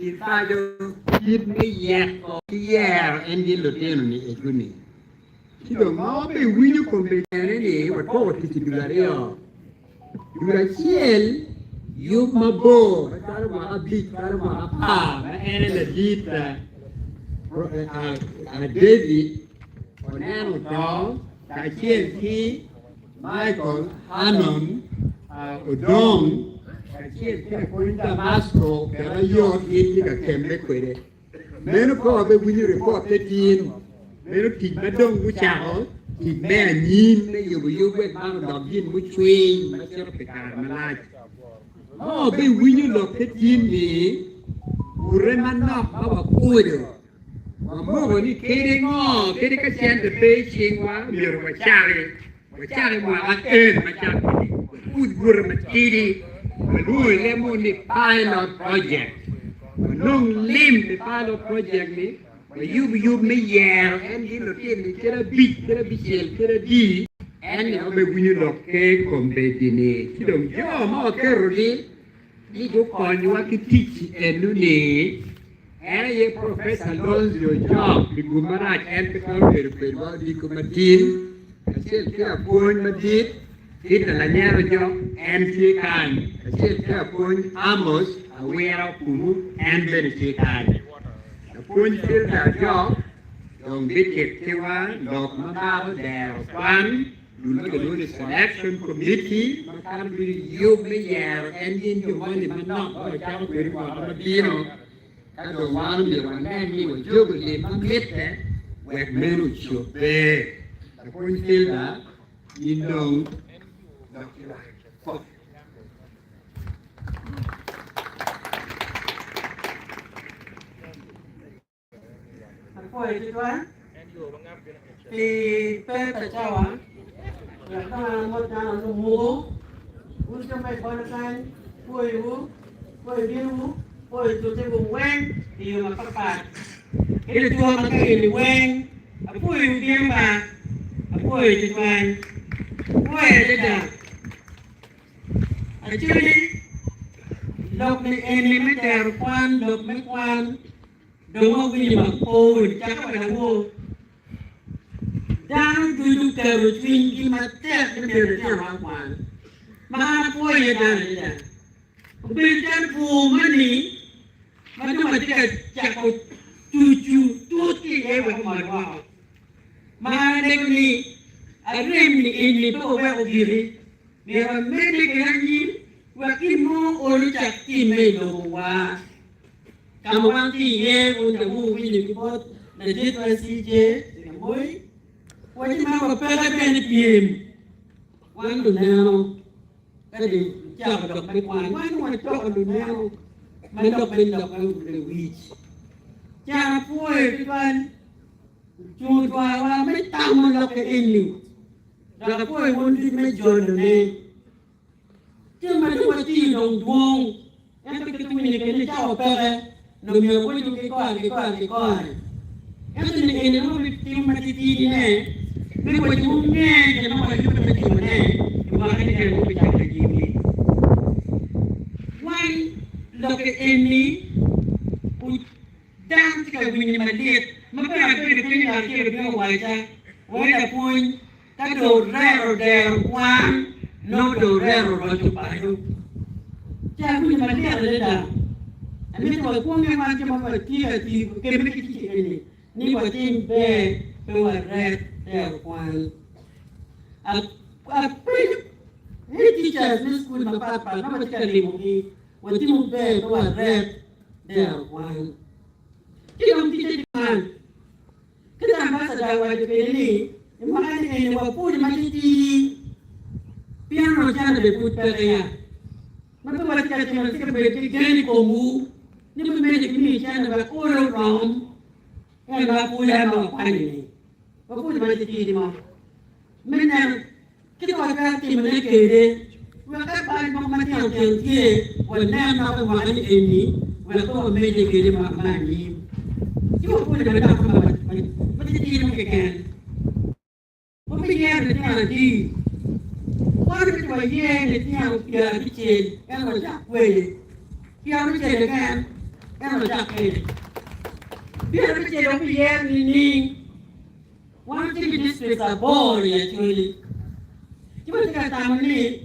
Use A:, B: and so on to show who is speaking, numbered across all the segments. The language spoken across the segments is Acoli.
A: I paco, kit me yeko ki yero en gin lutino-ni ego-ni. Ci dong ma wabe winyo kombe kene ni watwoko tic i dul aryo. Dul acel yub mabor macalo mwaka abic calo mwaka apar ma en aye ladit David oneno oto kacel ki Michael Hannon Odong kacel ki lapwony Damasko kede ayot gin tye ka kemme kwede. Meno pe wabewinyo ripotte tin. Meno tic ma dong gucako, tic me anyim me yubo yub wek man odok gin mucwiny ma cito pi kare malac. Ma wabewinyo lokke tin ni, Bute manok ma wakwodo. Wamoko ni kede ngo, kede ka cente pe i cingwa, myero wacaki. Wacaki mwaka en macak-ki-ni. Wakud bute matidi, walwongo i leb munu ni pilot project. Wanong lim pi pilot project-ni, wayub yub me yero en gin lutino-ni kede abic, kede abicel, kede adi. En ni wabewinyo lok ke kombeddi-ni. Ci dong jo ma waketo-ni ni gukonywa ki tic-ci eno-ni, en aye Professor Lonzi Ojok pi gum marac en pe twero bedo kwedwa odiko matin kacel ki apwony madit Peter Lanyero Ojok en tye kany kacel ki apwony Amos Awira Okumu en bene tye kany. Lapwony Tilda Ojok dong bitittiwa lok ma mako dero kwan. Dul ma kilwongo ni Selection Committee ma kato ducu yub me yero en gin jo moni manok ma wacako kwede mwaka ma bino. Ka dong wan omyero wanen ni wajogo lim ma mitte wek meno ocobbe. Lapwony Tilda, in dong dok ki lwak.
B: Apwoyo tutwal pi pe pa cawa wek dong an amot dano lumuku wun jo ma i bota kany pwoyowu pwoyo binowu pwoyo tutewu weng i yo mapatpat ki lutua ma ka eni weng apwoyowu bino ba apwoyo tutwal apwoyo adada Actually lok ni eni me tero kwan lok me kwan dong wawinyo mapol cako wa lawor dano ducu keto cwinygi matek ni myero litino wa okwan ma an apwoyo iye dano adada obedo calo bur moni ma dong watye ka cako tucu tut ki iye wek omol woko. Ma an alego ni arem ni eni pe wawek ogiki, myero wamedde kwede anyim wek gin mo olo cak timme i lobowa. Ka ma wan tye iye, wun dong wuwinyo ki bot laditwa CJ Moi, waci man wapeke bene pyem, wan luneno ka dong cako lok me kwan, wan wacoko luneno ma lok me lok me lewic. Can apwoyo tutwal. Ocungo twarwa me tamo lokke eni, dok apwoyo wun ducu me jolone. Jami ma dong watiyo dong dwong, ento kit ma winyo kwede ni cawa peke, nongo myero wawaco ki kore ki kore ki kore. Ento ni eni nongo wabitimo matitidine me waco wunge gin ma wayubbe me timone i mwaka ni kene wubicako anyim-mi. Wan lokke eni. Dano tye ka winyo malit ma pe abedo kenyo ngat acel obino owaca, Wai lapwony, ka dong orero dero kwan, nongo dong orero roco paco. Ci awinyo malit adada. Amito wakwonge wan jo ma watye ka tiyo kemme ki tic eni ni watim ber pe waret dero kwan. Apenyo head teachers me cukul mapatpat ma watye ka limogi, watimo ber pe waret dero kwan. Ci dong ticce tye man, Kit ambasada owaco kwede ni, i mwaka ni eni wapwonyo ma titidi pien onongo cente bene pud peke ya. Ma pe watye ka timo tye ka bedo ki gen i komwu ni wubimedde ki miyo cente wek olo orom en ma apwoya ma wakwanyo-ni. Wapwonyo ma titidi mo me neno Kit ma watwero timone kwede wek ka bal mogo matino tino tye, wanen dok i mwaka ni eni wek pe wamedde kwede i mwaka me anyim. Ci wapwonyo madok ka ma titino keken. Wabiyero litino adi? Wan omito wayer litino pyerabicel ento wacak kwede pyerabicel keken. En ocak kene. 50 wabiyero nining? Wan watye ki districts aboro i Acholi. Ci watye ka tamo ni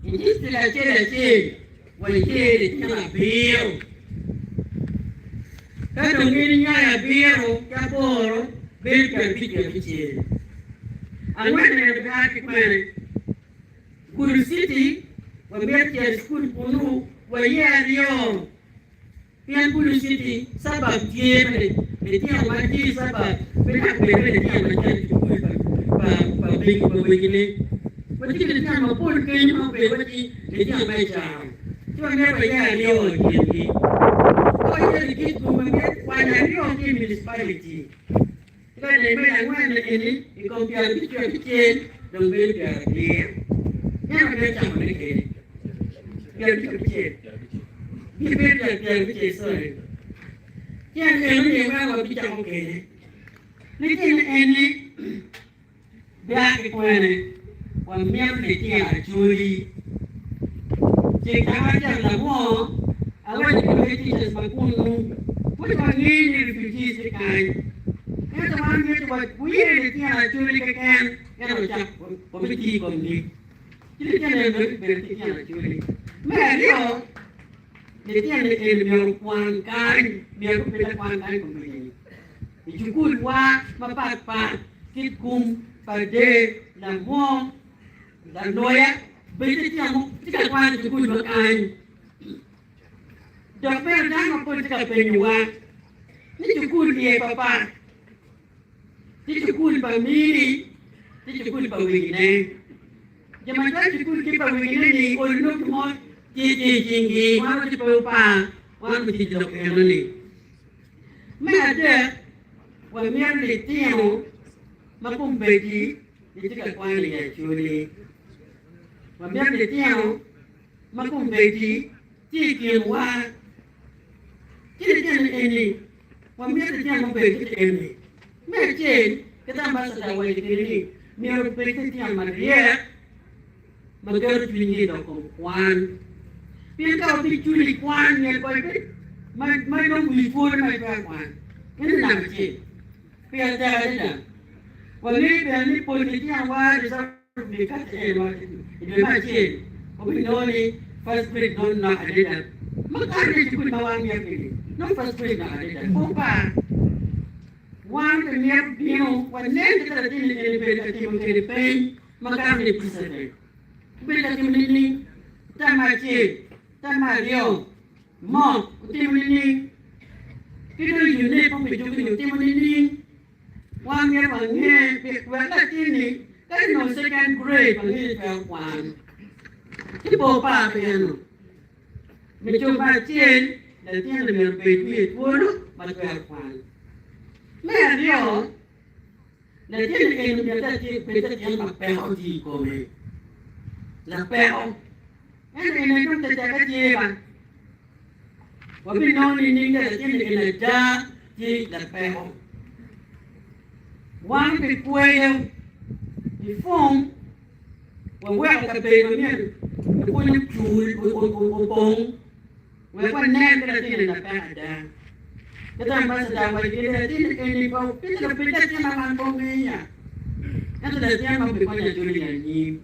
B: i district acel acel wayer litino abiro. Ka dong gin nyayo abiro ki aboro bedo 50 wiye abicel. Angwen myero gua ki kwene? Gulu City wamito cito i cukul kunu waye aryo pien Gulu City suburb tye ma litino ma tye i suburb pe dok obedo me litino ma tye i cukul pa wegine. Watye ki litino mapol kenyo ma obedo waci litino ma i caro ci wamito waye aryo i kingi. Ka wacito i Kitgum wamito kwanyo aryo ki i municipality. Ci ka dong imedo angwen eni i kom 55 dong bedo 70. Ento amito cako ne kede 56. Gibedo 56 sorry. Ci an eno ni weko wabicako kede. Litino eni bia ki kwene wamito litino acholi. Ceng ka ma acito labongo awaco ki luye teachers ma kunu pud wangeyo ni refugees tye kany ento wan mito wuye litino acholi keken ento wucak wabitiyo i komgi ci litino eni bedo litino acholi. Me aryo litino eni myero okwan kany myero gubed akwan kany kombeddi i cukulwa mapat pat kit kum pa der lamwong Laloya bed tye tye ka kwan i cukul ma kany dok bene dano mapol tye ka penyowa ni cukul lye papat, tye cukul pa mini, tye cukul pa wegine. Jo ma cwalo cukul ki pa wegine-ni olo nongo gin mo tye tye i cinggi, wan watye pe opar, wan otic lok enoni. Me adek, wamito litino ma kombeddi gitye ka kwan i Acholi. Wamito litino ma kombeddi tye i kinwa. Ci litino eni, wamito litino mubed kit eni. Me acel, kit ambassador owaco kwede ni myero obed litino maryek ma keto cwinygi i lok kom kwan. Pien ka wabiculo i kwan, myero kong ibed ma nongo wi pwony ma itwero kwan. Meno namba acel. Pire tek adada. Wangeyo bene ni pol litinowa reserve ka i dwe me acel wabinongo ni first grade nongo nok adada makato i cukul ma wan mito kwede nongo first grade nok adada. Pe wupar, wan pe mito bino wanen kit ma latinni eni bedo ka timo kwede peny makato ni P7. Obedo ka timo nining? Tam me acel, tam me aryo. Mok otimo nining? Ki dong UNEP omijuki ni otimo nining? Wan myero wange pi wek latinni ka inongo second grade wange ni twero kwan. Ci pe wupar pi eno. Me cobo acel, latinni myero obed wiye twolo ma twero kwan. Me aryo, latinni eni myero obed latin ma peko tye i kome. Lapeko. Ento in aye dong tetekke tye ba. Wabinongo nining ni latinni eni ada tye lapeko? Wan wabikweyo i fom, waweko kabedo ma myero lapwony ocul opong wek wanen ka latinni lapeko ada. Kit ambassador owaco kwede, latinni eni pe obed latin ma wan pe wangeyo, ento latin ma obikonyo Acholi i anyim.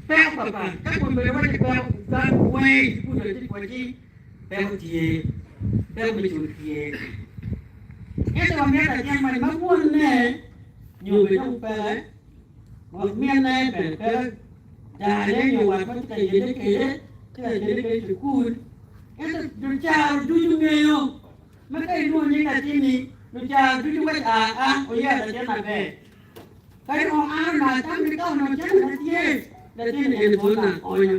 B: Peko pa pa ka kun bene waco peko gang weng i cukul latin waci peko tye peko me cul tye ento wamito latin moni ma wonne nyo bene dong peke wek minne bene peke dane nyo wat ma tye ka yelle kwede tye ka yelle kwede i cukul ento lucaro ducu ngeyo ma ka ilwongo nying latinni lucaro ducu waco aa oyer latin maber. Kadi kong an onongo atam ni ka onongo cente na tye, latin eni bot na akonyo.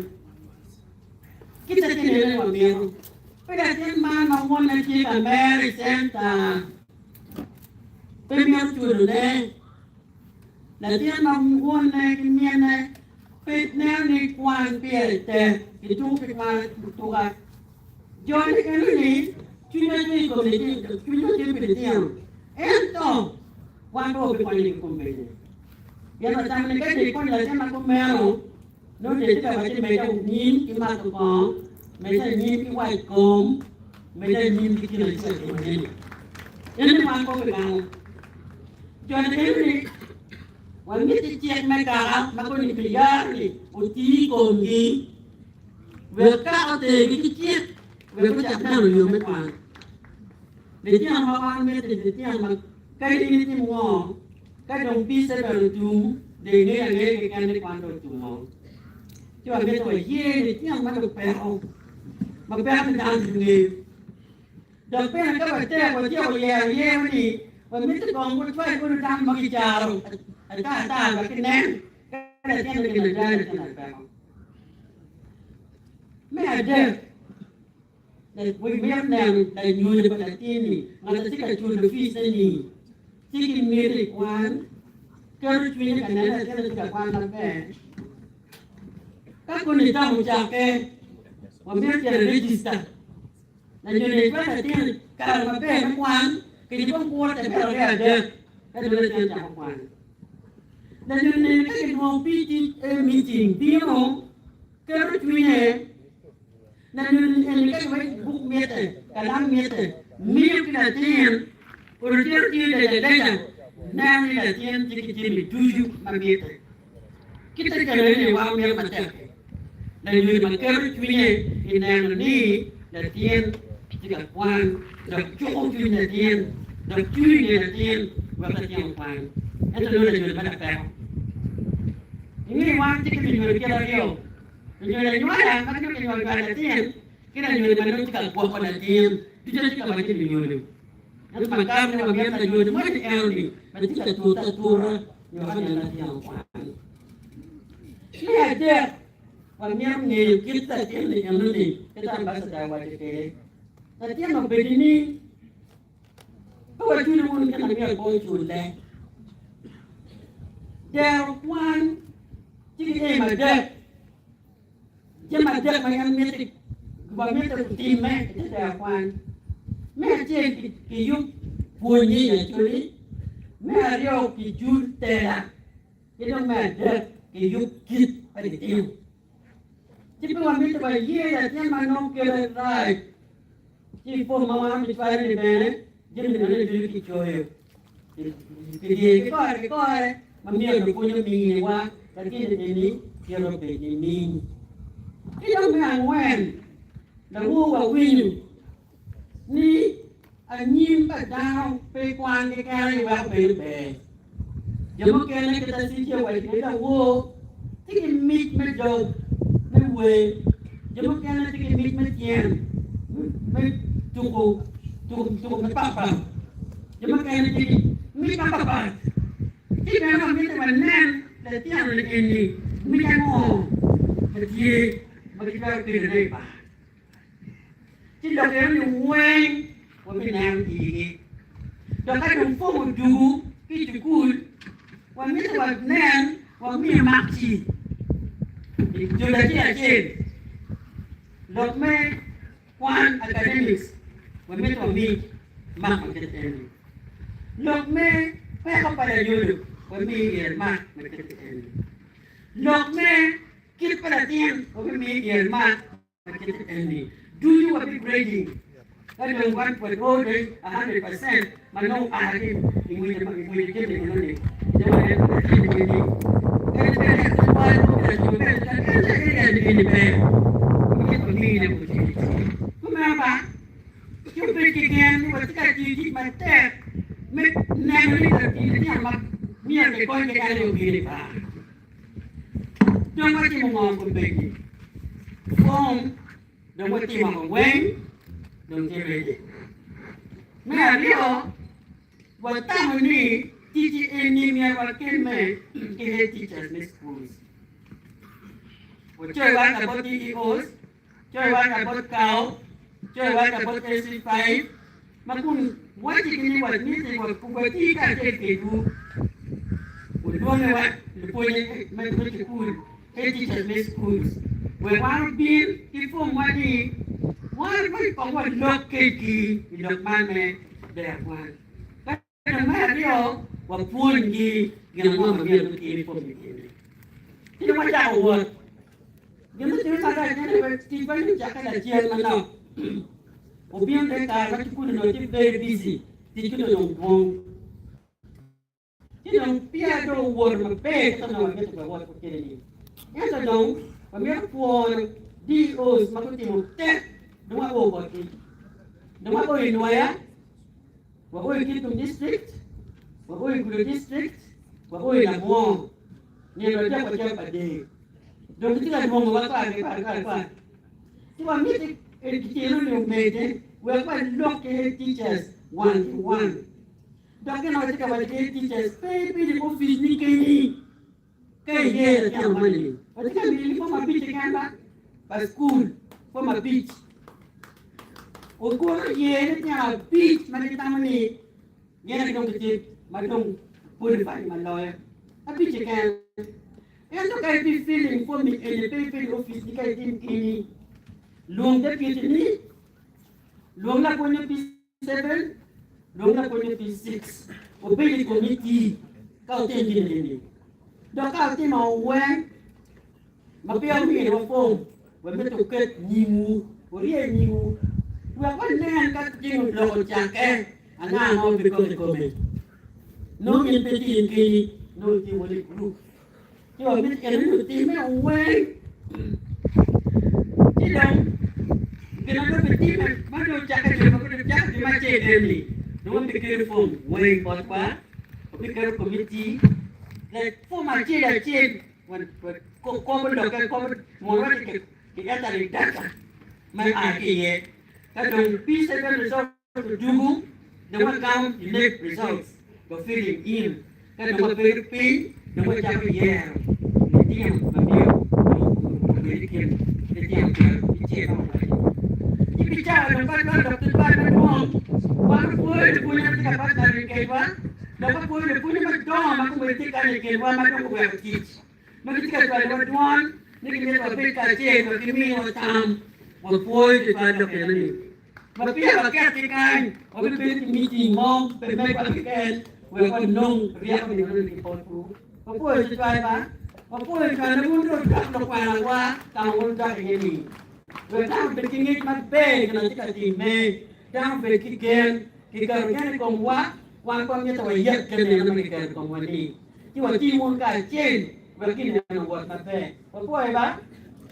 B: Kit latin eni wamito. Pe latin man ma wonne tye ka mer i centa pe mito culo ne. Latin ma wonne ki minne pe neno ni kwan pire tek, gituko ki kwan atuka. Jo ni eno ni cwinywa tye i kom litino, cwinywa tye pi litino. Ento Wan pe wabikonyo ni kombeddi. Pien watamo ni ka ce ikonyo latin ma kumeno, nongo ce tye ka wacci medde anyim ki mato kongo, medde anyim ki wac kom. Medde anyim ki gin ma itye ka timone-ni. En ni wan kong wigamo jo-ni eno ni wamiti cik me kaka ma koni kiyaro-ni oti i komgi wek kaka otergi ki cik wek gucak neno yo me kwan. Litino ma wan miti litino ma kadi in itim ngo ka dong P7 otum dong ingeyo angeya keken ni kwan dong otumo. Ci wamito waye litino ma lupeko ma peko ni dano ducu ngeyo. Dok bene ka watek watyeko yero yero ni wamito kong wacwal kono dano ma gicaro ata ata wek ginen ka latin me gin ada latin lapeko. Me adek, wamito neno lanyonyo pa latin-ni, ngat ma tye ka culo fees-ne-ni tye ki miti i kwan, keto cwinye ka neno latinne tye ka kwan maber. Ka koni tam ocakke, wamito cito i regista. Lanyonyo ecwalo latin i kare maber me kwan kede kong kwo tebero me adek ka dong latin cako kwan. Lanyonyo ka kilwongo PTA meeting bino keto cwinye. Lanyonyo eni ka giwaco buk mitte, kalam mitte, miyo ki latin kono cito tiyo leja leja neno ni latin tye ki jami ducu ma mitte. Kit te kelo ni wan wamito matek-ki, lanyut ma keto cwinye i neno ni latin tye ka kwan dok cuko cwiny latin dok cwinyo i nge latin wek latin okwan. Ento nongo lanyut ma lapeko. Inge wan tye ki lunyodo kit aryo, lunyodo anywala ma nongo kinywalo cwalo latin ki lanyodo ma nongo tye ka gwoko latin. Ducu tye ka wacci lunyodo. Ento ma kare ni wamito lanyodo mo ni eno-ni ma tye ka tute atura nyo ka neno latin okwan. Me adek, wamito ngeyo kit latin-ni enoni kit ambassador owaco kwede. Latin obedo nining? Ka waculo wun gin ma myero pe oculle. Dero kwan tye ki jami adek. Jami adek ma en miti wamito otimme i te dero kwan. Me acel kiyub pwonye i Acholi, me aryo kijul tela, ki dong me adek kiyub kit pa litino. Ci pe wamito waye latin ma nongo kite rac ci i fom ma wan wabicwalo-ni bene jami meno ducu kicoyo kidyero ki kore ki kore ma myero lupwony ominiwa latin eni kite obed nining. Ki dong me angwen, lawor wawinyo ni anyim pa dano pe kwan keken aye weko bedo ber. Jo mukene kit acicce owaco kwede lawor tye ki mic me dog me wer, jo mukene tye ki mic me tyen me tuko tuko mapatpat, jo mukene tye ki mic mapatpat. Ci bene wamito wanen latin-ni eni mic ango ma tye ma gitwero kelone i bar. Ci lok eno ni weng wabineno igi. Dok ka dong pong odugu ki i cukul, wamito wanen wamiyo makci i dul acel acel. Lok me kwan academics wamito wami mak ma kite eni. Lok me peko pa lanyodo wamiyo yer mak ma kite eni. Lok me kit pa latin wabimiyo yer mak ma kite eni ducu wa bi grading ka dong wan pwod o dong 100% ma nongo oa ki i ngwec i ngwec jami eno ni dong waneno latin eni kadi bed en tutwal pe obedo maber tutwal ento area ni eni ber ma kit wa mine opportunity kumeno ba ci obed ki gen ni watye ka tiyo tic matek me neno ni litino ma myero kikony keken aye obino i bar. Dong watimo ngo kombeddi? Form dong watimo ngo weng dong tye ready. Me aryo, watamo ni tic eni myero wakemme ki head teachers me schools. Wacoyo waraga bot DEOs, coyo waraga bot CAO, coyo waraga bot SC5 ma kun wacigi ni wamiti wati kacel kedwu. Wulwonge wa lupwonye me cukul, head teachers me schools, wek wan obin ki pwomwa ni wan kong walok kedgi i lok man me ber kwan. Ka dong me aryo, wapwonygi gin ango ma myero gutim i pwom litini. Ci dong wacako wot. Gin mutimme marac en aye ticwa ni ocakke lacen manok. Obino te kare ma cukul onongo tye very busy, tic onongo dong dwong. Ci dong peya dong owoto maber kit ma onongo wamito ka wot kwede-ni. Ento dong wamito pwoyo DOs ma gutimo tek dong wao botgi. Dong wao i Nwoya, wao i Kitgum District, wao i Gulu District, wao i Labwor. Nino adek wacito pa dee. Dong gitye ka lwongowa kare ki kare kare kare. Ci wamiti kitino ni omedde wek walok ki head teachers one ki one. Dok gin watye ka waco ki head teachers pe ibedo i opic ni keni ka iye litino moni-ni. Watye ka mini fom abic keken ba pa cukul, fom abic. Oguro iye litino abic ma gitamo ni gin aye dong gitye ma dong qualified ma loyo abic keken. Ento ka ibi filling fom-mi eni pe ibedo i opic ni ka itim keni. Lwong deputy ni, lwong lapwony me P7, lwong lapwony me P6 obed i komiti ka wutim gin eni. Dok ka wutimo weng ma peya wuminiwa fom, wamito wuket nyimwu, wurye nyimwu wek wanen ka jami oloko ocakke, anga ma wubikok i kome. Nongo in pe itye in keni, nongo itye wun i gurup. Ci wamito eno ni otimme weng. Ci dong gin ma dong bitimme ma dong ocakke jo ma dong cako jo ma acel eni dong wabikelo fom weng botwa, wabiketo komiti like fom acel acel kobo lokke kobo mono waci ki entering data ma a ki iye ka dong P7 result Odugu dong wagamo i lab results wa filling in ka dong wabedo piny dong wacako yero litino ma myero obed i kin litino pyerabicel ma wawaco ci pi cawa dong ka lok tutwal madwong wan wapwoyo lupwonye ma tye ka partnering kedwa dok wapwoyo lupwonye madongo ma kombe tye kany i kinwa ma dong guweko tic ma gitye ka cwalowa dwon ni gimito wabed kacel wek gimiwa tam wapwoyo tutwal lok eno-ni. Ma peya waket ki kany, wabibedo ki meeting mo pe megwa keken wek wanong ryeko nyo nongo ki botwu. Wapwoyo tutwal ba. Wapwoyo tutwal ma wun dong wudok lukwanawa ka ma wun wudok iye ni. Wek dano obed ki ngec maber i gin ma tye ka timme, dano obed ki gen, kiketo gen i komwa, wan pe wamito wayek gen meno ma kiketo i komwa ni. Ci wati wun kacel wek gin meno owot maber. Wapwoyo ba?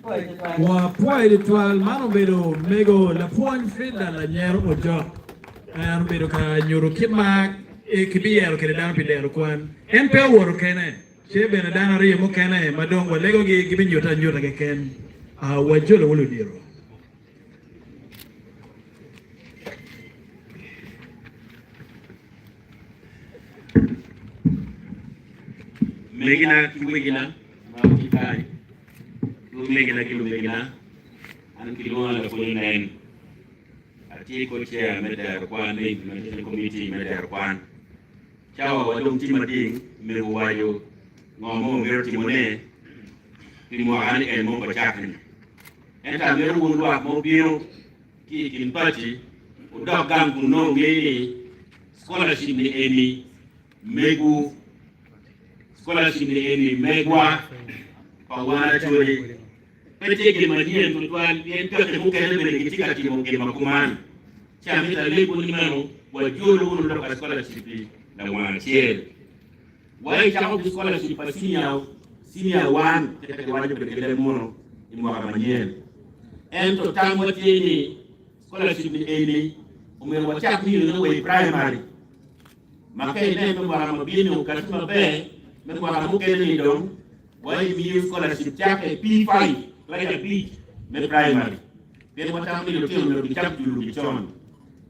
B: Wapwoyo tutwal.
C: Wapwoyo tutwal. Man obedo mego lapwony Frida Lanyero Ojok. En obedo ka nyuto kit ma kibiyero kwede dano pi dero kwan. En pe owoto kene. Tye bene dano aryo mukene ma dong walegogi gibinyutte anyuta keken. Wajolowu ludito.
D: Megina ki wegina ma wutye kany, ki omegina ki lumegina, an kilwonga Lapwony Onen. Atye co-chair me dero kwan me Implementation Committee me dero kwan. Cawa wa dong tye mading, mego owaco ngo ma wamito timone pi mwaka ni en mo wacako-ni. Ento amito wun lwak ma wubino ki i kin paci wudok gang kun nongo wungeyo ni scholarship ni eni megwu, scholarship ni eni megwa pa wan Acholi. Pe tye gin manyen tutwal pien kaki mukene bene gitye ka timo gin ma kuman. Ci amito alebwu ni meno wajolu wunu lok pa scholarship pi lawang acel. Wa icako ki scholarship pa senior senior one kit ma kiwaco kwede ki leb munu i mwaka manyen. Ento tamwa tye ni scholarship ni eni omyero wacak miyone wa i primary ma ka inen me mwaka ma bino okati maber me mwaka mukene ni dong wa imiyo scholarship cake i P5 class abic me primary pien watamo ni lutino myero gicak julo gi con.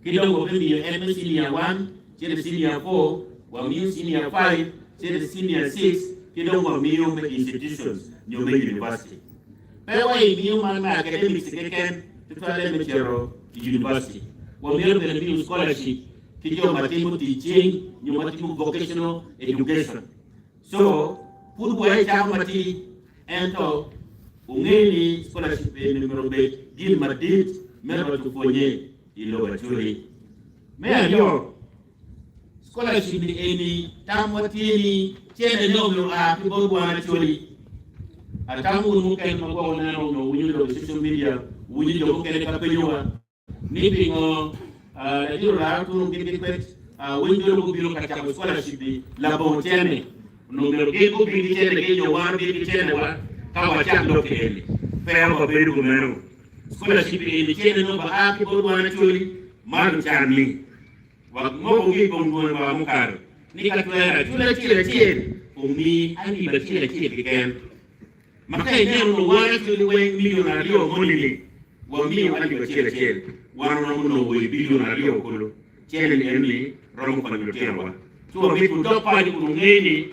D: Ki dong wabimiyo en me senior one cito i senior four, wamiyo senior five cito i senior six ki dong wamiyo me institutions nyo me university. Pe wa imiyo man me academics keken tutwalle me cito i university. Wamito bene miyo scholarship ki jo ma timo tic cing nyo ma timo vocational education. So, pud wa i cako matidi ento wunge ni scholarship eni myero obed gin madit me roco pwonye i lobo Acholi. Me aryo, scholarship ni eni tamwa tye ni cene ne omyero oa ki bot wan Acholi. Atamo wun mukene ma gwok wuneno nyo wuwinyo lok i social media, wuwinyo jo mukene ka penyowa. Ni pingo ladit Olara Tunu gin ki kwed winy jolo gubino ka cako scholarship ni labongo cene. Onongo myero gin gubin ki cene gi nyo wan obin ki cene wa ka wacak lok ki eni. Pe wabedo kumeno. Scholarship eni cene nongo ba a ki bot wan Acholi ma lucan ni. Wamoko gi i kom dwon wa mukato ni ka twero acula acel acel omi alip acel acel keken. Ma ka ineno onongo wan Acholi weng milion aryo moni ni wamiyo alip acel acel wan waromo nongo wa i bilion aryo kulu. Cene ni eni romo konyo lutino wa. Ci wamito wudok paco kun wunge ni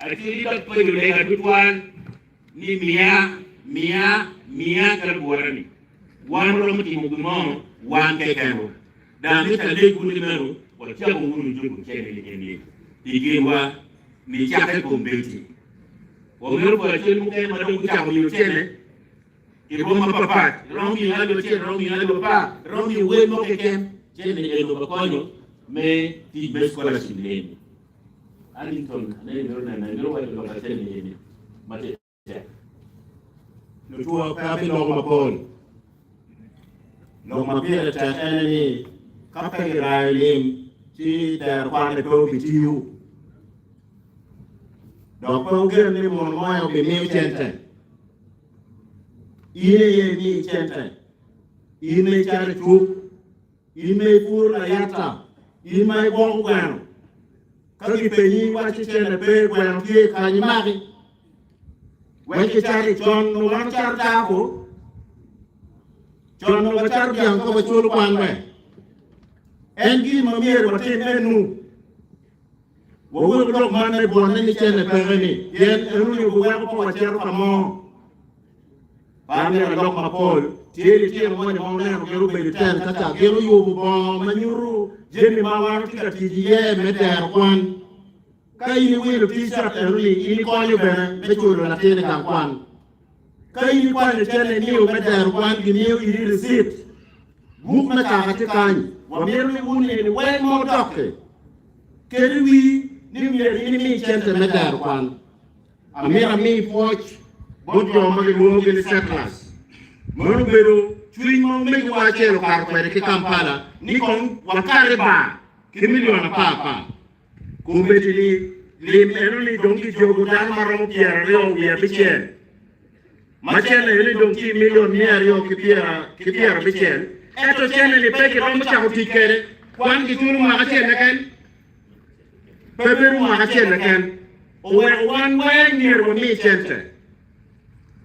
D: Acholi dok penyo lega tutwal ni miya, miya, miya calo bwota-ni. Wan waromo timo gin mo wan kekenwa. Dong amito alegwu ni meno wacako wunu juko cene ni eni i kinwa nicakke kombeddi. Wamito pwoyo acel mukene ma dong gucako miyo cene i rwom mapapat. Iromo miyo alip acel, iromo miyo alip apar, iromo miyo wel mo keken. Cene ni eno bakonyo me tic me scholarship ni eni. Addington, aneno imito nena, imito waco lok acel ni eni matek tek.
A: Lutwo pe abiloko mapol. Lok ma pire tek ene ni, ka pe kirayo lim, ci dero kwanne pe obitiyo. Dok pe wugen ni muno mo aye obimiyo cente. In aye imi cente. In ma icato i cuk, in ma ipuro layata, in ma igwoko gweno. Ka gipenyi iwacci cente pe, gweno tye kany imaki. Wek gicat i con nongo wan wacato taa ko, con nongo wacato dyang ka waculo kwan we. En gin ma myero watim enu. Wawek lok man me bwonne ni cente peke ni, pien enoni obiweko pe wacito ka mo. Pe amito alok mapol, tye litino moni ma wuneno gin obedo i tent kaca, gin oyubo bongo ma nyuto jami ma wan watye ka tic iye me tero kwan. Ka in iwilo t-shirt enoni, in ikonyo bene me culo latin i gang kwan. Ka in ikwanyo cente imiyo me dero kwan, gimiyo iri ricit. Buk me kaka tye kany. Wamito ni wun nini weng ma wudok-ki, ket i wii ni myero in imi cente me dero kwan. Amito ami pwoc bot jo ma gilwongogi ni settlers. Meno obedo cwiny ma omegiwa acel okato kwede ki Kampala ni kong wakat i bar ki milion apar apar. Kombeddi ni lim eno ni dong gijogo dano ma romo 26, ma cene eno ni dong tye milion 260, ento cene ni pe giromo cako tic kwede, kwan giculo mwaka acel keken, pe bedo mwaka acel keken, oweko wan weng myero wami cente.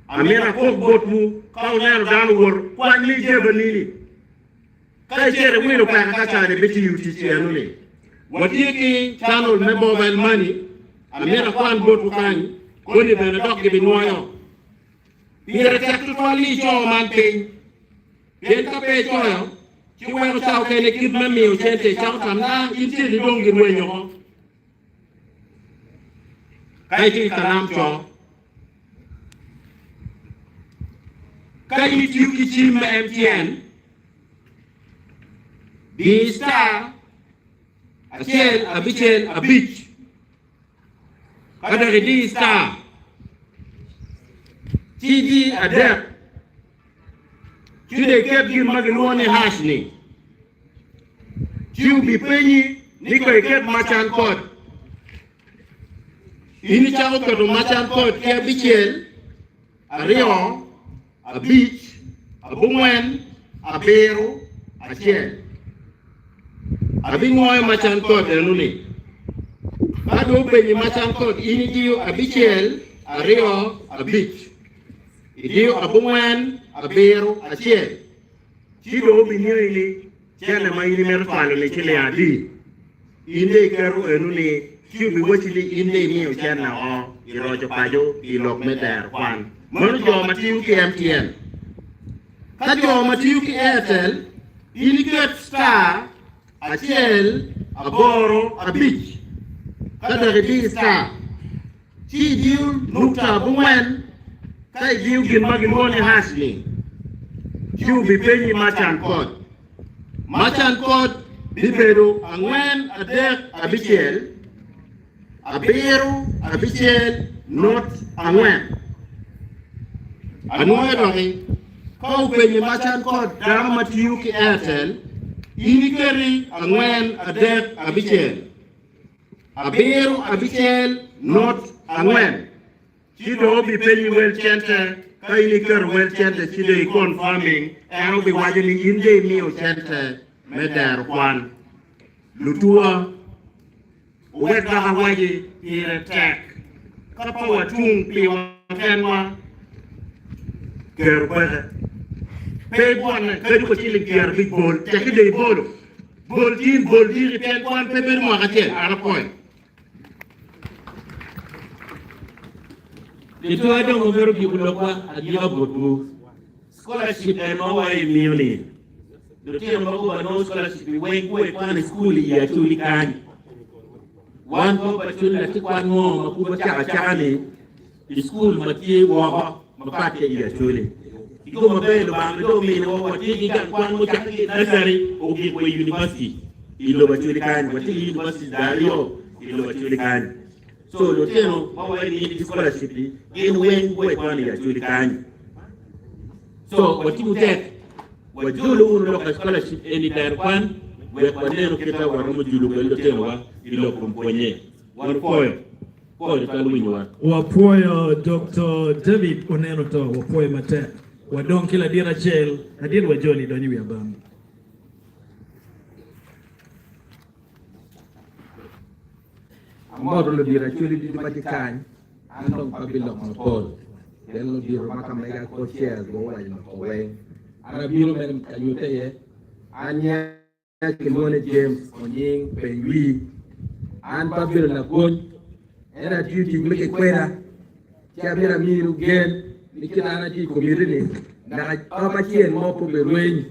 A: Amito akok botwu ka wuneno dano woto, kwany mi jebanini. Ka icito iwilo peka ka cani bitiyo tic eno ni. Watye ki channel me mobile money, amito akwan botwu kany, koni bene dok gibinwoyo. Pire tek tutwal ni ico man piny, pien ka pe icoyo, ci weko ca okene kit me miyo cente icako tam na in cente dong girwenyo oko. Ka itye ki kalam co. Ka in itiyo ki cim me MTN, di star 165 ka dok idi star ci idi adek ci dong iket gin ma gilwongo ni hash ni ci obipenyi ni ko iket merchant code. In icako keto macan kod ki abicel, aryo, abic, abongwen, abiro, acel. Abinwoyo macan kod eno-ni. Ka dong openyi macan kod, in idiyo abicel, aryo, abic. Idiyo abongwen, abiro, acel. Ci dong obingeyi ni Cente ma in imito cwalo-ni ci ling adi? In dong iketo eno ni ci obiwacci ni in dong imiyo cente o i roco paco pi lok me dero kwan. Meno jo ma tiyo ki MTN. Ka jo ma tiyo ki Airtel, in iket star acel aboro abic ka dok idi star ci idiyo nukta abongwen ka idiyo gin ma gilwongo ni hash ni ci obipenyi merchant code. Merchant code bibedo angwen adek abicel abiro abicel not angwen. Anwoyo doki. Ka openye macal kod dano ma tiyo ki Airtel, in iketi angwen adek abicel abiro abicel not angwen ci dong obipenyi wel cente, ka in iketo wel cente ci dong i confirming en obiwaco ni in dong imiyo cente me dero kwan. Lutuwa owek dok awaci pire tek ka pe wacung piwa kenwa kero peke. Pe ibwonne kadi wa ciling 50 bol tekki dong ibolo. Bol tin, bol diki pien kwan pe bedo mwaka acel. An apwoyo.
D: Litwa dong omito giko lokwa agika botwu. Scholarship en ma wa imiyo ni lutino ma guba nongo scholarship i weng guwe kwan i school i Acholi kany. Wan go pa Acholi latin kwan mo ma pud wacako acaka ni i school ma tye woko mapat ki i Acholi. I yo maber Lubanga dong ominiwa watye ki gang kwan mucakke ki i nursery ogik wa i university i lobo Acholi kany. Watye ki universities aryo i lobo Acholi kany. So lutino ma wa imini scholarship ni gin weng guwe kwan i Acholi kany. So watimu tek wajolo wunu lok ka scholarship eni dero kwan wek wanenu kita waromo julo kwede lutinowa i lok kom pwonye. Wan pwoyo, pwoyo tutwal winyowa.
C: Wapwoyo Doktor David Oneno to, wapwoyo matek. Wadong ki ladit acel, ladit wajoli donyo i wi abam.
E: Amoto ludito Acholi ducu ma tye kany, an dong pe abiloko mapol pien ludito ma ka mega co-chairs guwaco lok weng. An abino mere ka nyutte iye, an nyinga kilwongo ni James Onying Peny Wii, an pe abedo lagony ento atiyo tic me kikweda ci amito aminu gen ni kit an atye i komiti ni naka op acel mo pe obirweny.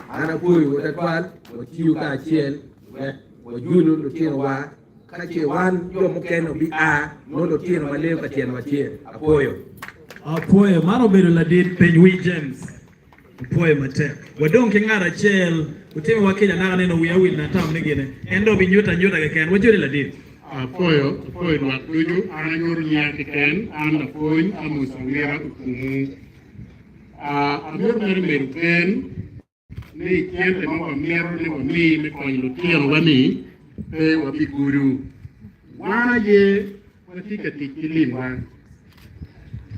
E: An apwoyowu twatwal, watiyo kacel wek wajulu lutinowa ka ce wan jo mukene obia nongo lutino ma leyo ka tyenwa tye. Apwoyo.
C: Apwoyo. Man obedo ladit peny wi James. Apwoyo matek. Wadong ki ngat acel otimiwa kica naka neno wiya wil na atam ni gine. En dong obinyuto anyuta keken. Wajoli ladit.
A: Apwoyo, apwoyo lwak ducu. An anyuto nyinga keken. An lapwony Amos Awira Okumu. Amito mere medo gen ni cente ma wamito ni wami me konyo lutinowa-ni pe wabigudo. Wan aye watye ka tic ki limwa.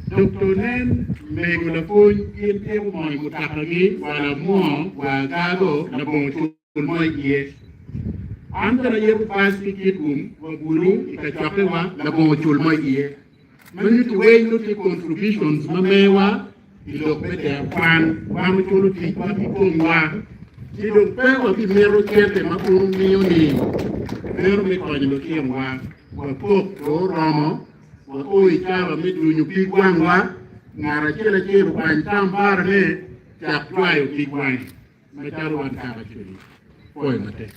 A: Dokto nen mego lapwony gin tiko moyo mutakagi wa lamwo wa agago labongo cul mo iye. An bene ayebo bac ki Kitgum wa Gulu i kacokkewa labongo cul mo iye. Ma nyutti weng nongo tye contributions ma mewa i lok me dero kwan, wan oculo ticwa ki komwa, ci dong pe wabimito cente ma un wumiyo ni meno me konyo lutinowa. Wakok dong oromo, wao i cawa me dunyo pig wangwa, ngat acel acel okwany tambarane cak jwayo pig wange macalo wan kaka cwiny. Pwoyo matek.